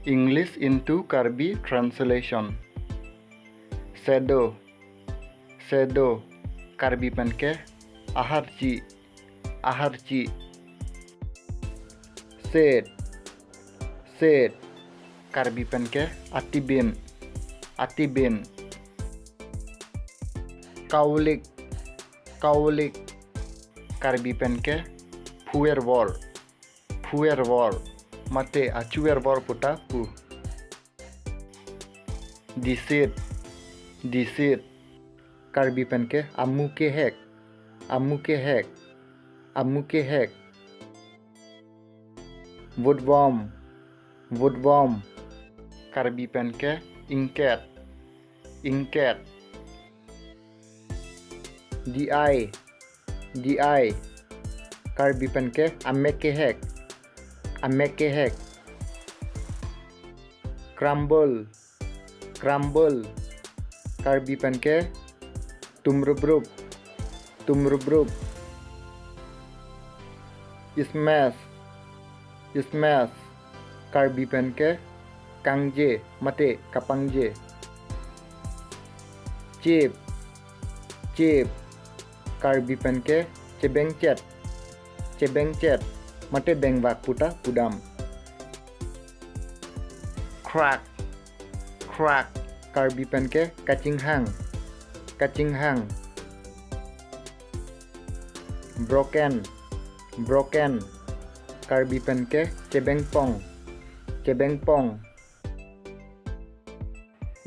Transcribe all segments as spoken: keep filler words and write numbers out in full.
English into Karbi translation. Sedo, sedo, Karbi pen ke aharchi, aharchi. Set, set, Karbi pen ke atibin, atibin. Kaulik, kaulik, Karbi pen ke phuerbor, phuerbor, mate achuerbor puta pu. Disit, disit, Karbi pen ke amu kehek, amu kehek, amu kehek. Vutvom, vutvom, Karbi pen ke ingket, ingket. Di-ai, di-ai, Karbi pen ke amek kehek, amek kehek. Crumble, crumble, Karbi pen ke tumrubrup, tumrubrup. Smash, smash, Karbi pen ke kangje mate kapangje. Chip, chip, Karbi pen ke chebengchet, chebengchet, mate bengvak puta pudam. Crack, crack, Karbi pen ke kachinghang, kachinghang. Broken, broken, Karbi pen ke chebengpong, chebengpong.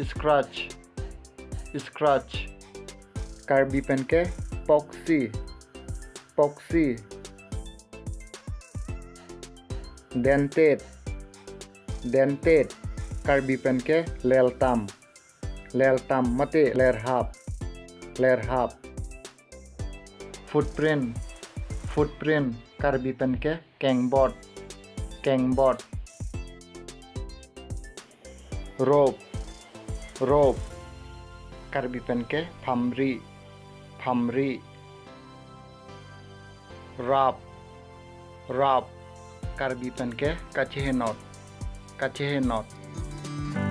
Scratch, scratch, Karbi pen ke poksi, poksi. Dented, dented, Karbi pen ke leltam, leltam mate lerhap, lerhap. Footprint, footprint, Karbi pen ke kengbot, kengbot. Rope, rope, Karbi pen ke phamri, phamri. Rap, rap, Karbi pen ke kachehenot, kachehenot.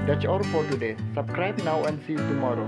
That's all for today. Subscribe now and see you tomorrow.